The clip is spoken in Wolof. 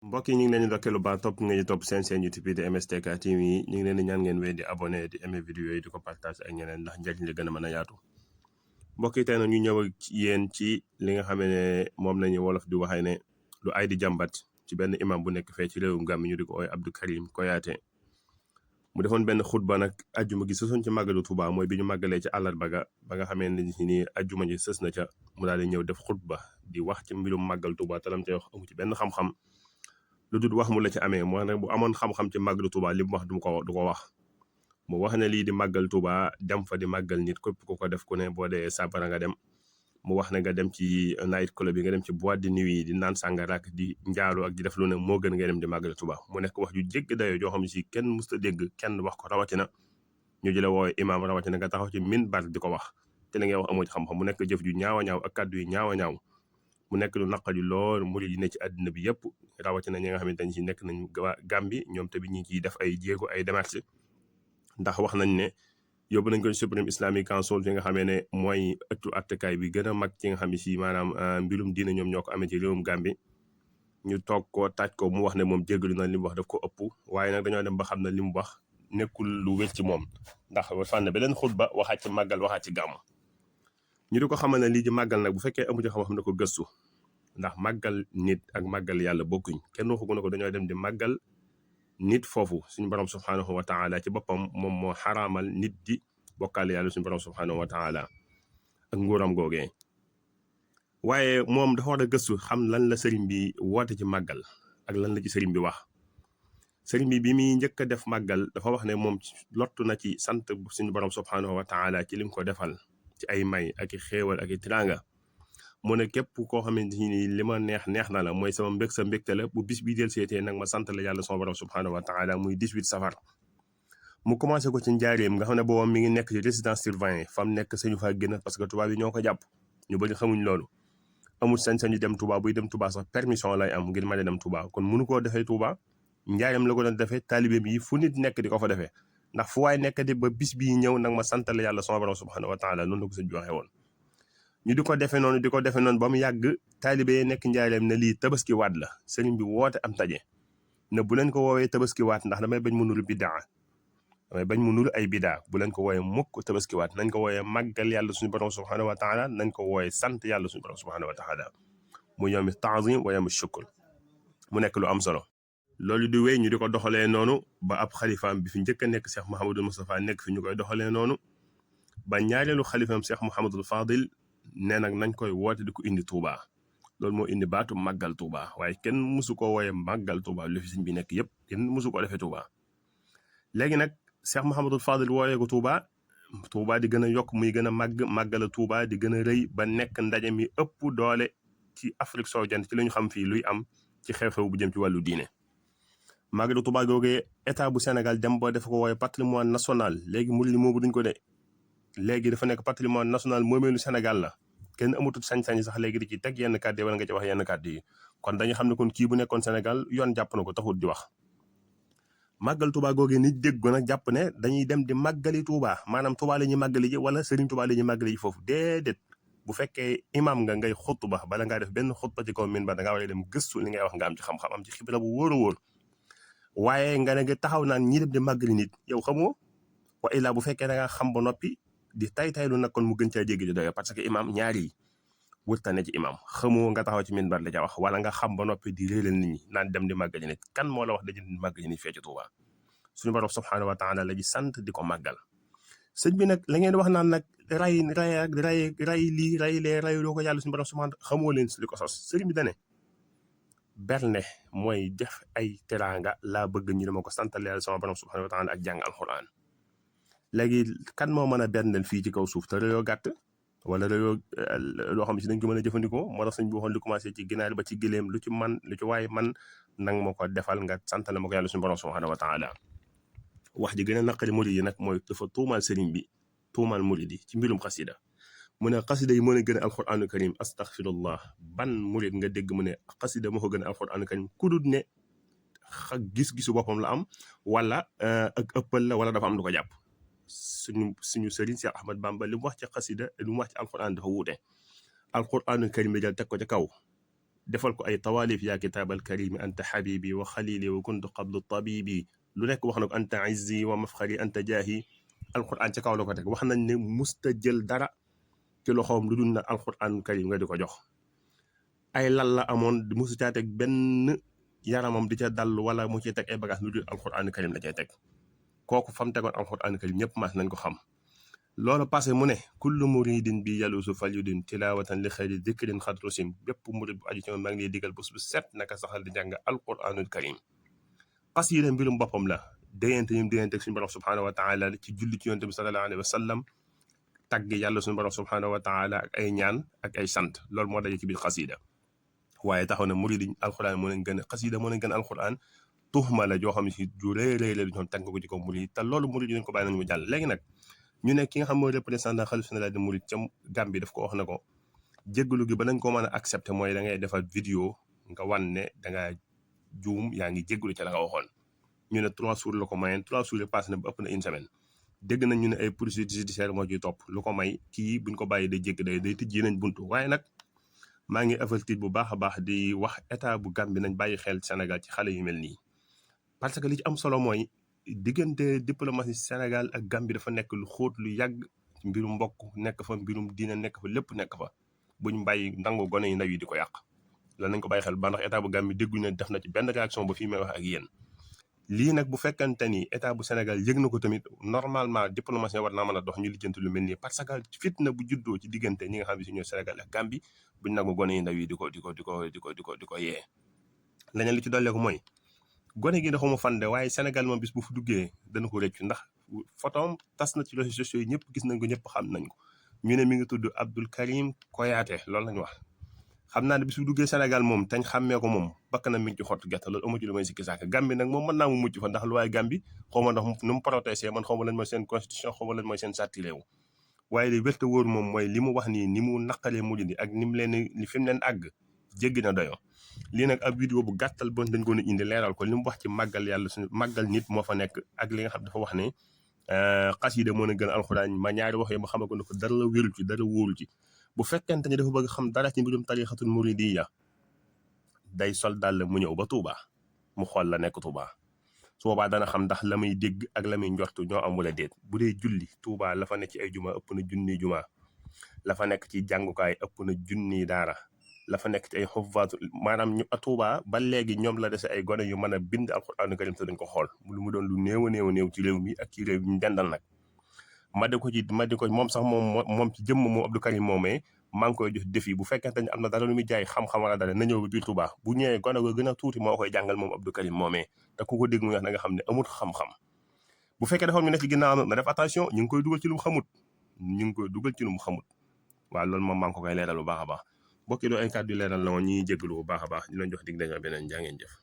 mbokk yi ñu ngi leen di ndokkee lu baax topp ngeen di topp seen YouTube bi di MSTK TV yi ñu ngi leen di ñaan ngeen wéy di abonné di aimer vidéo yi di ko partage ak ñeneen ndax njëriñ li gën a mën a yaatu mbokk yi tey nag ñu ñëw ak yéen ci li nga xam ne moom lañuy wolof di waxee ne lu ay di jàmbat ci benn imam bu nekk fee ci réewum Gàmbi ñu di ko ooy Abdou Karim Koyaate mu defoon benn xutba nag ajjuma gi sësoon ci màggalu Tuuba mooy bi ñu màggalee ci àllarba ga ba nga xamee ne ni ajjuma ji sës na ca mu daal di ñëw def xutba di wax ci mbirum màggal Tuuba talam te wax amu ci benn xam-xam lu dul wax mu la ci amee moo nag bu amoon xam-xam ci màggalu Tuuba li mu wax du ko wax mu wax ne lii di màggal Tuuba dem fa di màggal nit képp ku ko def ku ne boo dee sàbbara nga dem mu wax ne nga dem ci night club bi nga dem ci boîte de nuit yi di naan sàngara ak di njaalu ak di def lu ne moo gën nga dem di màggal Tuuba mu nekk wax ju jégg dayoo joo xam ne si kenn musta dégg kenn wax ko rawatina ñu jële woowe imaam rawatina nga taxaw ci minbar di ko wax te la ngay wax amoo ci xam-xam mu nekk jëf ju ñaaw a ñaaw ak kàddu yu ñaaw a ñaaw mu nekk lu naqari lool murid yi ne ci àddina bi yëpp rawatina ñi nga xamante ne ci nekk nañ Gàmbi ñoom tamit ñi ciy def ay jéego ay démarches ndax wax nañ ne yóbbu nañ ko Supreme Islamic Council fi nga xamee ne mooy ëttu attekaay bi gën a mag ci nga xam ne si maanaam mbirum diina ñoom ñoo ko amee ci réewum Gàmbi ñu toog ko taaj ko mu wax ne moom jéggalu na li mu wax daf ko ëpp waaye nag dañoo dem ba xam ne li mu wax nekkul lu wér ci moom ndax fànn beneen xutba waxaat ci màggal waxaat ci gàmm ñu di ko xamal ne lii di màggal nag bu fekkee amu ci xam-xam ne ko gëstu ndax màggal nit ak màggal yàlla bokkuñ kenn waxu ne ko dañoo dem di màggal nit foofu suñu borom subhaanahu wa taala ci boppam moom moo xaraamal nit di bokkaale yàlla suñu borom subhaanahu wa taala ak nguuram googee waaye moom dafa war a gëstu xam lan la sëriñ bi woote ci màggal ak lan la ci sëriñ bi wax sëriñ bi muy njëkk a def màggal dafa wax ne moom lottu na ci sant suñu borom subhaanahu wa taala ci lim ko defal ci ay may ak i xéewal ak i tiraanga mu ne képp koo xamante ni li ma neex na la mooy sama mbég sa mbégte la bu bis bi del seetee nag ma sant la yàlla sama borom subhaanahu wa taala muy 18 safar mu commencé ko ci njaareem nga xam ne boobu mi ngi nekk ci résidence surveillée fam nekk sañu faa génn parce que tubaab yi ñoo ko jàpp ñu bëri xamuñ loolu amul sañ-sañu dem Touba buy dem Touba sax permission lay am ngir mën a dem Touba kon mënu koo defee Touba njaareem la ko doon defee taalibe bi fu nit nekk di ko fa defee ndax fu waay nekk di ba bis bii ñëw nag ma sant la yàlla sama borom subhaanahu wa taala noonu la ko sëñ bi waxee woon ñu di ko defee noonu ba mu yàgg taalibe yi nekk njaareem ne lii tabaski waat la sëriñ bi woote am taje ne bu leen ko woowee tabaski waat ndax damay bañ mu nuru bidaa damay bañ mu nuru ay bidaa bu leen ko wooyee mukk tabaski waat nañ ko wooyee màggal yàlla suñu borom subhaanahu wa taala nañ ko wooyee sant yàlla suñu borom subhaanahu wa taala mu yawmi taazim wa yawmi shukr mu nekk lu am solo loolu di wéy ñu di ko doxalee noonu ba ab xalifaam bi fi njëkk a nekk Cheikh Mouhamadul Moustapha nekk fi ñu koy doxalee noonu ba ñaareelu xalifaam Cheikh Mouhamadul Fadil nee nag nañ koy woote di ko indi Touba loolu moo indi baatu màggal Touba waaye kenn musu ko wooyee màggal Touba lu fi sëñ bi nekk yëpp kenn musu ko defee Touba léegi nag Cheikh Mouhamadul Fadil wooyee ko Touba di gën a yokk muy gën a màggala Touba di gën a rëy ba nekk ndaje mi ëpp doole ci Afrique sowu jant ci la ñu xam fii luy am ci xew-xew bu jëm ci wàllu diine màggalu Touba googee état bu Sénégal dem ba dafa ko wooye patrimoine national léegi murid yi moomu duñ ko de léegi dafa nekk patrimoine national moomeelu Sénégal la kenn amatut sañ-sañ sax léegi di ci teg yenn kàddu yi wala nga ci wax yenn kàddu yi kon dañu xam ne kon kii bu nekkoon Sénégal yoon jàpp na ko taxut di wax màggal Touba googee nit dégg ko nag jàpp ne dañuy dem di màggali Touba maanaam Touba la ñuy màggali ji wala Serigne Touba la ñuy màggali ji foofu déedéet bu fekkee imam nga ngay xutba bala ngaa def benn xutba ci kaw minbar da ngaa war a dem gëstu li ngay wax nga am ci xam-xam am ci xibra bu wóor a wóor waaye nga ne nga taxaw naan ñi dem di màggali nit yow xamoo wa illaa bu fekkee da nga xam ba noppi di tay-taylu nag kon mu gën caa jéggi di doyo parce que imam ñaari yi wërtane ci imam xamoo nga taxaw ci minbar la ca wax wala nga xam ba noppi di réeral nit ñi naan dem di màggali nit kan moo la wax dañu di màggali nit fee ci Touba suñu borom subhaanahu wa taala la ji sant di ko màggal sëñ bi nag la ngeen wax naan nag ray lii ray lee ray loo ko yàlla suñu borom subhaanahu xamoo leen li ko sos sëriñ bi dane berne mooy def ay teraanga laa bëgg ñu dama ko santal yàlla sama borom subhaanahu wa taala ak jàng alxuraan léegi kan moo mën a berndeel fii ci kaw suuf te réyoo gàtt wala réyoo loo xam ne si dañ ko mën a jëfandikoo moo tax sëñ bi waxoon li commencé ci ginaar ba ci giléem lu ci waaye man nang ma ko defal nga santale ma ko yàlla suñu borom subhaanahu wa taala wax ji gën a naqari murid yi nag mooy dafa tuumaal sëriñ bi tuumaal murid yi ci mbirum xasida mu ne xasida yi moo ne gën a alquranu karim astaghfirullah ban murid nga dégg mu ne xasida moo ko gën a alquranu karim ku dul ne gis-gisu boppam la am wala ak ëppal la wala dafa am lu ko jàpp suñu sëriñ Cheikh Ahmad Bamba li mu wax ci xasida li mu wax ci alquran dafa wuute alquranu karim bi jël teg ko ca kaw defal ko ay tawaalif yaa kitaabal karimi anta xabibi wa xalili wa kuntu qablu tabibi lu nekk wax na ko anta izzi wa mafxari anta jaahi alquran ci kaw la ko teg wax nañ ne musta jël dara ci loxoom lu dul na alquran karim nga di ko jox ay lal la amoon musu caa teg benn yaramam di ca dal wala mu ciy teg ay bagage lu dul alquran karim la cay teg kooku fa mu tegoon alquran karim ñëpp maas nañ ko xam loolu passé mu ne kullu muridin bi yalusu falyudin tilawatan li xayri dikrin xadrusim bépp murid bu aju ci moom maa ngi lay digal bés bu set naka saxal di jàng alquranul karim xasida mbirum boppam la déyante yim déyante ak suñu borom subhanahu wa taala ci julli ci yonent bi sallallahu alayhi wa sallam tagg yàlla suñu borom subhanahu wa taala ak ay ñaan ak ay sant loolu moo daje ci biir xasida waaye taxaw na murid alquran moo leen gën a xasida moo leen gën a alquran tuxma la joo xam ne si ju rëy rëy la ñoom tànk ko ci ko murid te loolu murid yi ko bàyyi nañu mu jàll léegi nag ñu ne ki nga xam mooy représentant xalifa général des mourides ca Gambie daf ko wax na ko jéggalu gi ba nañ ko mën a accepter mooy da ngay defal vidéo nga wan ne da ngaa juum yaa ngi jéggalu ca la nga waxoon ñu ne 3 jours la ko mayeen 3 jours yi passé na ba ëpp na une semaine dégg nañ ñu ne ay poursuite judiciaire moo ciy topp lu ko may kii buñ ko bàyyi day jégg day tijji nañ buntu waaye nag maa ngi avertir bu baax a baax di wax état bu Gambie nañ bàyyi xel Sénégal ci xale yu mel nii parce que li ci am solo mooy diggante diplomatie Sénégal ak Gambie dafa nekk lu xóot lu yàgg mbirum mbokk nekk fa mbirum diina nekk fa lépp nekk fa buñ bàyyi nangu gone yi ndaw yi di ko yàq loolu nañ ko bàyyi xel ba ndax état bu Gambie dégguñu ne def na ci benn réaction ba fii may wax ak yéen lii nag bu fekkante ni état bu Sénégal yëg na ko tamit normalement diplomatie war naa mën a dox ñu lijjanti lu mel nii parce que fitna bu juddoo ci diggante ñi nga xam ne si ñoo Sénégal ak Gambie buñ nangu gone yi ndaw yi di ko yee leneen li ci dollee ko mooy gone gi daxuma fande waaye Sénégal moom bis bu fu duggee dana ko rëccu ndax photom tas na ci réseaux sociaux yi ñëpp gis nañ ko ñëpp xam nañ ko ñu ne mi ngi tudd Abdul Karim Koyaate loolu lañu wax xam naa ne bis bu duggee Sénégal moom tañ xàmmee ko moom bakk na mi ngi ci xottu gerte loolu amu ci lu may sikki saaka Gambie nag moom mën naa mu mucc fa ndax lu waaye Gambie xaw ma ndax nu mu protégé man xaw ma lan mooy seen constitution xaw ma lan mooy seen sarti réew waaye li wérte wóor moom mooy li mu wax nii ni mu naqalee mujj di ak ni mu leen ni fi mu leen àgg jéggi na doyo lii nag ab vidéo bu gàttal bon dañ ko indi leeral ko li mu wax ci màggal yàlla suñu màggal nit moo fa nekk ak li nga xam dafa wax ne xasida moo na gën alxuraan ma ñaari wax yi ma xamal ko ne ko dara la wérul ci dara wóoru ci bu fekkente ni dafa bëgg xam dara ci mbirum tarixatul muridiyya day sol dal mu ñëw ba Touba mu xool la nekk Touba su boobaa dana xam ndax la muy dégg ak la muy njortu ñoo am wala déet bu dee julli Touba la fa nekk ci ay juma ëpp na junni juma la fa nekk ci jàngukaay ëpp na junni daara la fa nekk ci ay xuffaatu maanaam ñu Touba ba léegi ñoom la dese ay gone yu mën a bind alxuraanu karim te dañ ko xool lu mu doon lu néew a néew ci réew mi ak ci réew ñu dendal nag ma di ko moom sax moom ci jëmm moom Abdou Karim moomee maa ngi koy jox défi bu fekkente ne am na dara lu muy jaay xam-xam wala dara na ñëw ba biir Touba bu ñëwee gone go gën a tuuti moo koy jàngal moom Abdou Karim moomee te ku ko dégg mu wax na nga xam ne amul xam-xam bu fekkee dafa ñu nekk ci ginnaaw na def attention ñu ngi koy dugal ci lu mu xamut waaw loolu moom maa ngi ko koy leeral bu baax a baax bokki doo ay kàddu leeral la woon ñuy jégalu bu baax a baax di leen jox dig dañoo beneen jaa ngeen jëf